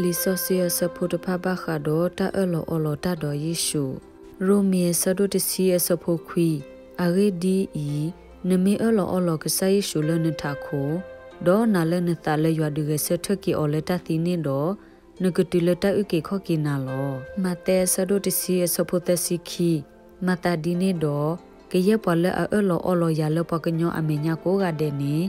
လံာ်စီဆှံအဆၢဖိတဖၣ်ဘၣ်ဃးဒီးတၢ်အၢၣ်လီၤအီလီၤတၢ်ဒီးယ့ၣ်ၡူး. ရိမ့ၤအဆၢဒိၣ်တဆံအဆၢဖိခွံ, အဂ့ၢ်ဒ်အံၤ, နမ့ၢ်အၢၣ်လီၤအီလီၤကစၢ်ယ့ၣ်ၡူးလၢနထးခိၣ်, ဒီးနာ်လၢနသးလၢယွၤဒုးဂဲၤဆၢထၢၣ်က့ၤအီၤလၢတၢ်သံန့ၣ်ဒီး, နကတုၤလၢတၢ်အုၣ်က့ၤခီၣ်က့ၤနၤလီၤ. မးသဲအဆၢဒိၣ်တဆံအဆၢဖိသၢဆံခံ, မၤသးဒ်န့ၣ်ဒီး, ကယဲၢ်ပှၤလၢအအၢၣ်လီၤအီလီၤယၤလၢပှၤကညီအမဲာ်ညါကိးဂၤဒဲးန့ၣ်,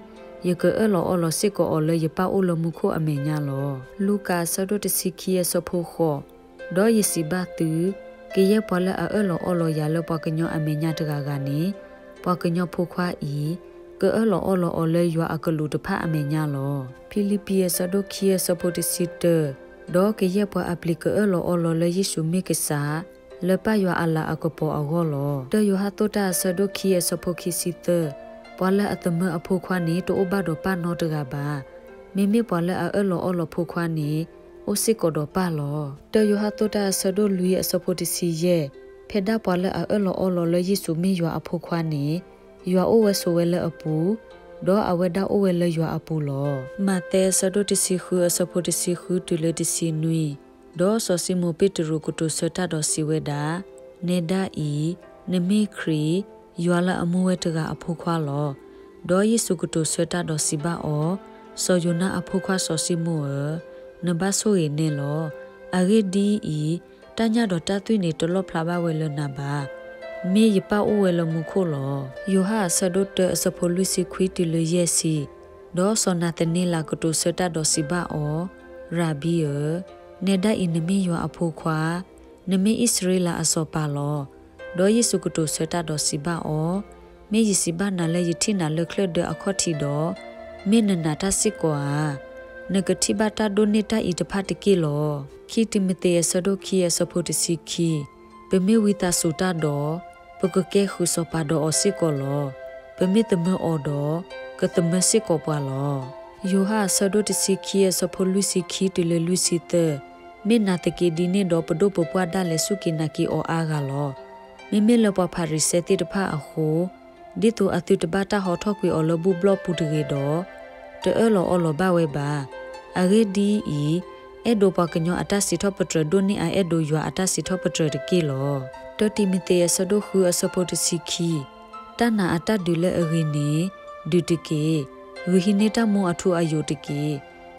ယကအၢၣ်လီၤအီလီၤစ့ၢ်ကီးအီၤလၢယပၢ်အိၣ်လၢမူခိၣ်အမဲာ်ညါလီၤ. လူၤကၣ်အဆၢဒိၣ်တဆံခံအဆၢဖိဃိး, ဒီးယစံးဘၣ်သု, ကယဲၢ်ပှၤလၢအအၢၣ်လီၤအီလီၤယၤလၢပှၤကညီအမဲာ်ညါတဂၤဂၤန့ၣ်, ပှၤကညီဖိခွါအံၤ, ကအၢၣ်လီၤအီလီၤအီၤလၢယွၤအကလူးတဖၣ်အမဲာ်ညါလီၤ. ဖံလံးပံၤအဆၢဒိၣ်ခံအဆၢဖိတဆံတၢ, ဒီးကယဲၢ်ပှၤအပျံၤကအၢၣ်လီၤအီလီၤလၢယ့ၣ်ၡူးမ့ၢ်ကစၢ်, လၢပၢ်ယွၤအလၤအကပီၤအဂီၢ်လီၤ. တၢယိၤဟၣ်အဆၢဒိၣ်ခံအဆၢဖိခံဆံသၢ, ပှၤလၢအသမၢအဖိခွါန့ၣ် တအိၣ်ဘၣ်ဒီးပၢ်နီတဂၤဘၣ်. မ့မ့ၢ်ပှၤလၢအအၢၣ်လီၤအီလီၤဖိခွါန့ၣ်, အိၣ်စ့ၢ်ကီးဒီးပၢ်လီၤ. တၢယိၤဟၣ်အဆၢဒိၣ်လွံၢ်အဆၢဖိတဆံယဲၢ်, ဖဲဒၣ်ပှၤလၢအအၢၣ်လီၤအီလီၤလၢယ့ၣ်ၡူးမ့ၢ်ယွၤအဖိခွါန့ၣ်, ယွၤအိၣ်ဝဲဆိးဝဲလၢအပူၤ, ဒီးအဝဲဒၣ်အိၣ်ဝဲလၢယွၤအပူၤလီၤ. မးသဲအဆၢဒိၣ်တဆံဃုအဆၢဖိတဆံဃုတုၤလၢတဆံနွံ, ဒီးစီၤၡံမိၣ်ပ့းတရူးကတိၤဆၢတၢ်ဒီးစံးဝဲဒၣ်, နဲဒၣ်အံၤ, နမ့ၢ်ခရံာ်, ယွၤလၢအမူဝဲတဂၤအဖိခွါလီၤ. ဒီးယ့ၣ်ၡူးကတိၤဆၢတၢ်ဒီးစံးဘၣ်အီၤ, စီၤယိၤနါအဖိခွါစီၤၡံမိၣ်ဧၢ, နဘၣ်ဆိၣ်ဂ့ၤနဲလီၤ. အဂ့ၢ်ဒ်အံၤ, တၢ်ညၣ်ဒီးတၢ်သွံၣ်န့ၣ် တလီၣ်ဖျါဘၣ်ဝဲလၢနၤဘၣ်. မ့ၢ်ယပၢ်အိၣ်ဝဲလၢမူခိၣ်လီၤ. ယိၤဟၣ်အဆၢဒိၣ်တၢအဆၢဖိလွံၢ်ဆံခွံတုၤလၢယဲၢ်ဆံ, ဒီးစီၤနၤသန့လးကတိၤဆၢတၢ်ဒီးစံးဘၣ်အီၤ, ရၤဘံဧၢ, နဲဒၣ်အံၤနမ့ၢ်ယွၤအဖိခွါ, နမ့ၢ်အံၣ်စရ့လးအစီၤပၤလီၤ. ဒီးယ့ၣ်ၡူးကတိၤဆၢတၢ်ဒီးစံးဘၣ်အီၤ, မ့ၢ်ယစံးဘၣ်နၤလၢယထံၣ်နၤလၢချၢၣ်ဒၢအခီၣ်ထံးဒီး, မ့ၢ်နနာ်တၢ်စ့ၢ်ကီးဧါ. နကထံၣ်ဘၣ်တၢ်ဒိးန့ၢ်တၢ်အံၤတဖၣ်တက့ၢ်လီၤ. ခံတံၤမသ့းအဆၢဒိၣ်ခံအဆၢဖိတဆံခံ, ပမ့ၢ်ဝံသးစူၤတၢ်ဒီး, ပကကဲဃုာ်စီၤပၤဒီးအီၤစ့ၢ်ကီးလီၤ. ပမ့ၢ်သမၢအီၤဒီး, ကသမၢစ့ၢ်ကီးပှၤလီၤ. ယိၤဟၣ်အဆၢဒိၣ်တဆံခံအဆၢဖိလွံၢ်ဆံခံတုၤလၢလွံၢ်ဆံသၢ, မ့ၢ်နာ်သက့ဒ်န့ၣ်ဒီးပဒိၣ်ပပှၢ်ဒၣ်လဲာ်စူၢ်က့ၤနာ်က့ၤအီၤအါဂၤလီၤ. မ့မ့ၢ်လၢပှၤဖၤရံၤၡဲသ့ၣ်တဖၣ်အဃိ, ဒ်သိးအသုတဘၣ်တၢ်ဟီထီၣ်ကွံာ်အီၤလၢဘူၣ်ဘျီၣ်ပူၤတဂ့ၤဒီး, တအၢၣ်လီၤအီလီၤဘၣ်ဝဲဘၣ်. အဂ့ၢ်ဒ်အံၤ, အဲၣ်ဒိးပှၤကညီအတၢ်စံးထီၣ်ပတြၢၤဒိၣ်န့ၢ်အအဲၣ်ဒိးယွၤအတၢ်စံးထီၣ်ပတြၢၤတက့ၢ်လီၤ. တၢတံၤမသ့းအဆၢဒိၣ်ဃုအဆၢဖိတဆံခံ, တၢ်နာ်အတၢ်ဒုးလၢအဂ့ၤန့ၣ်, ဒုးတက့ၢ်. ဂုာ်ဟံးန့ၢ်တၢ်မူအထူအယိာ်တက့ၢ်.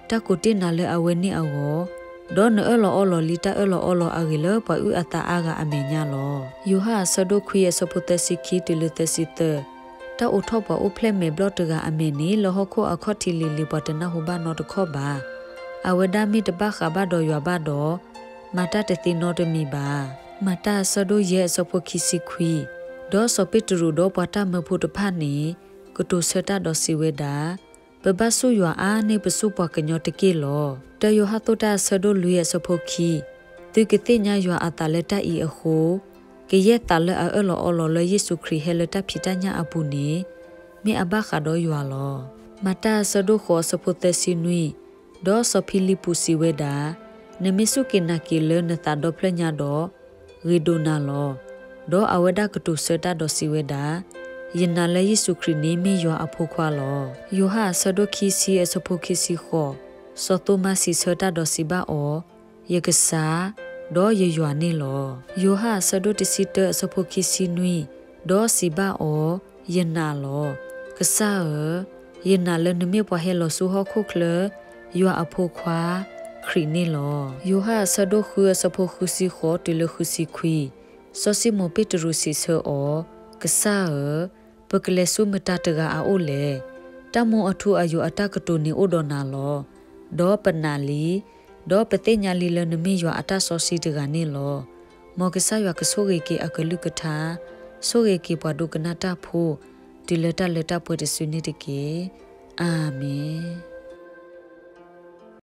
တၢ်ကိးတ့ၢ်နၤလၢအဝဲန့ၣ်အဂီၢ်, ဒီးနအၢၣ်လီၤအီလီၤလံတၢ်အၢၣ်လီၤအီလီၤအဂ့ၤလၢပှၤအုၣ်အသးအါဂၤအမဲာ်ညါလီၤ. ယိၤဟၣ်အဆၢဒိၣ်ခွံအဆၢဖိသၢဆံခံတုၤလၢသၢဆံသၢ, တၢ်အိးထီၣ်ပှၤအိၣ်ဖျဲၣ်မဲာ်ဘျီၣ်တဂၤအမဲာ်န့ၣ် လၢဟီၣ်ခိၣ်အခီၣ်ထံးလံၤလံၤပှၤတနၢ်ဟူဘၣ်နီတခီၣ်ဘၣ်. အဝဲဒၣ်မ့ၢ်တဘၣ်ဃးဘၣ်ဒီးယွၤဘၣ်ဒီး, မၤတၢ်တသ့နီတမံၤဘၣ်. မၤတၢ်အဆၢဒိၣ်ယဲၢ်အဆၢဖိခံဆံခွံ, ဒီးစီၤပ့းတရူးဒီးပှၤတၢ်မၢဖိတဖၣ်န့ၣ်, ကတိၤဆၢတၢ်ဒီးစံးဝဲဒၣ်, ပဘၣ်ဆူၣ်ယွၤအါန့ၢ်ပဆူၣ်ပှၤကညီတက့ၢ်လီၤ. တၢယိၤဟၣ်သိၣ်တၢ်အဆၢဒိၣ်လွံၢ်အဆၢဖိခံ, သုကသ့ၣ်ညါယွၤအသးလၢတၢ်အံၤအဃိ, ကယဲၢ်သးလၢအအၢၣ်လီၤအီလီၤလၢယ့ၣ်ၡူးခရံာ်ဟဲလၢတၢ်ဖံးတၢ်ညၣ်အပူၤန့ၣ်, မ့ၢ်အဘၣ်ဃးဒီးယွၤလီၤ. မၤတၢ်အဆၢဒိၣ်ဃိးအဆၢဖိသၢဆံနွံ, ဒီးစီၤဖံလံးပူးစံးဝဲဒၣ်, နမ့ၢ်စူၢ်က့ၤနာ်က့ၤလၢနသးဒီဖျၢၣ်ညါဒီး, ဂ့ၤဒိးနၤလီၤ. ဒီးအဝဲဒၣ်ကတိၤဆၢတၢ်ဒီးစံးဝဲဒၣ်, ယနာ်လၢယ့ၣ်ၡူးခရံာ်န့ၣ်မ့ၢ်ယွၤအဖိခွါလီၤ. ယိၤဟၣ်အဆၢဒိၣ်ခံဆံအဆၢဖိခံဆံဃိး, စီၤသိမါစံးဆၢတၢ်ဒီးစံးဘၣ်အီၤ, ယကစၢ်, ဒီးယယွၤန့ၣ်လီၤ. ယိၤဟၣ်အဆၢဒိၣ်တဆံတၢအဆၢဖိခံဆံနွံ, ဒီးစံးဘၣ်အီၤ, ယနာ်လီၤ. ကစၢ်ဧၢ, ယနာ်လၢနမ့ၢ်ပှၤဟဲလီၤဆူဟီၣ်ခိၣ်ချၢ, ယွၤအဖိခွါ, ခရံာ်န့ၣ်လီၤ. ယိၤဟၣ်အဆၢဒိၣ်ဃုအဆၢဖိဃုဆံဃိးတုၤလၢဃုဆံခွံ, စီၤၡံမိၣ်ပ့းတရူးစံးဆၢအီၤ, ကစၢ်ဧၢ, ပကလဲၤဆူမတၤတဂၤအအိၣ်လဲၣ်. တၢ်မူအထူအယိာ်အတၢ်ကတိၤန့ၣ်အိၣ်ဒီးနၤလီၤ. ဒီးပနာ်လံ, ဒီးပသ့ၣ်ညါလံလၢနမ့ၢ်ယွၤအတၢ်စီဆှံတဂၤန့ၣ်လီၤ. မ်ကစၢ်ယွၤကဆိၣ်ဂ့ၤက့ၤအကလုၢ်ကထါ, ဆိၣ်ဂ့ၤက့ၤပှၤဒိကနၣ်တၢ်ဖိ, တုၤလၢတၢ်လၢတၢ်ပှဲၤတစုန့ၣ်တက့ၢ်. အၤမ့ၣ်.